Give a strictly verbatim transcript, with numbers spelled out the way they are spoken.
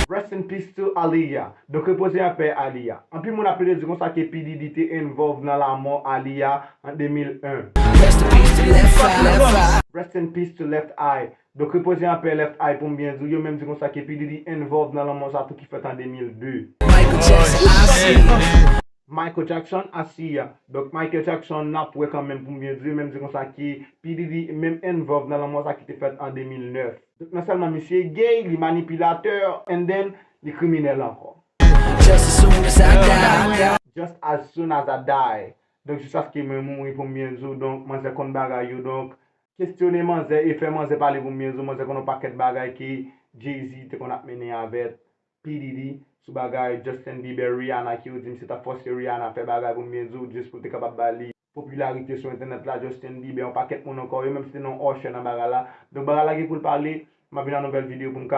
Rest in peace to Aaliyah. Donk repoze an pè Aaliyah. Anpil moun ap plede di konsa ke P Diddy te envolve nan lanmò Aaliyah an de mil en. Rest in peace to Left Eye. Donk repoze an pè Left Eye pou m byen di w. Yo menm di konsa ke P Diddy envolve nan lanmò sa tou ki fèt an de mil de. Michael Jackson, I see ya. Donk Michael Jackson n ap wè kanmenm pou m byen di w. Yo menm di konsa ke P Diddy menm envolve nan lanmò sa ki te fèt an de mil nèf. Donk non sèlman misye gay, li manipilatè, and then li kriminèl ankò. Just as soon as I die. Donk jiskaske mwen mouri pou m byen di w. Donk manzè konn bagay yo. Donk kestyone manzè e fè manzè pale pou m byen di w. Manzè konn yon pakèt bagay ke Jay-Z te konn ap mennen avèk P Diddy sou bagay Justin Bieber, Rihanna, ke yo di misye t ap fòse Rihanna fè bagay pou m byen di w, jis pou l te kapab ba li popilarite sou entènèt la. Justin Bieber, yon pakèt moun ankò, yo menm site non Usher nan bagay la. Donk bagay la gen pou l pale, m ap vin nan nouvèl videyo pou m ka